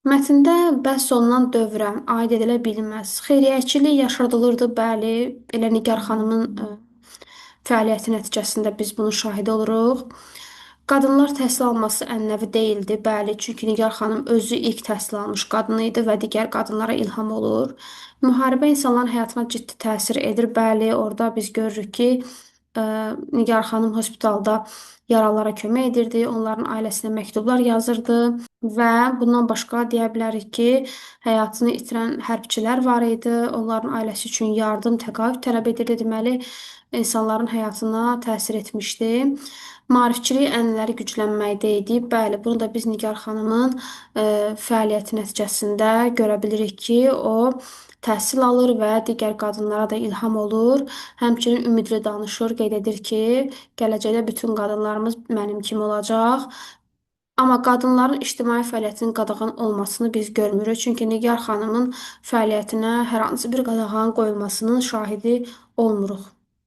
Mətndə bəhs olunan dövrə aid edilə bilməz. Xeyriyyəçilik yaşadılırdı, bəli. Elə Nigar xanımın fəaliyyəti nəticəsində biz bunun şahidi oluruq. Qadınlar təhsil alması ənənəvi deyildi, bəli, çünki Nigar xanım özü ilk təhsil almış qadın idi və digər qadınlara ilham olur. Müharibə insanların həyatına ciddi təsir edir, bəli, orada biz görürük ki, e, Nigar xanım hospitalda yaralılara kömək edirdi, onların ailəsinə məktublar yazırdı və bundan başqa deyə bilərik ki, həyatını itirən hərbçilər var idi, onların ailəsi üçün yardım, təqaüd tələb edildi, deməli, insanların həyatına təsir etmişdi. Maarifçilik ənənələri güclənməkdə idi. Bəli, bunu da biz Nigar xanımın fəaliyyəti nəticəsində görə bilirik ki, o təhsil alır və digər qadınlara da ilham olur. Həmçinin ümidli danışır, qeyd edir ki, gələcəkdə bütün qadınlarımız mənim kimi olacaq. Amma qadınların ictimai fəaliyyətinin qadağan olmasını biz görmürük. Çünki Nigar xanımın fəaliyyətinə hər hansı bir qadağan qoyulmasının şahidi olmuruq.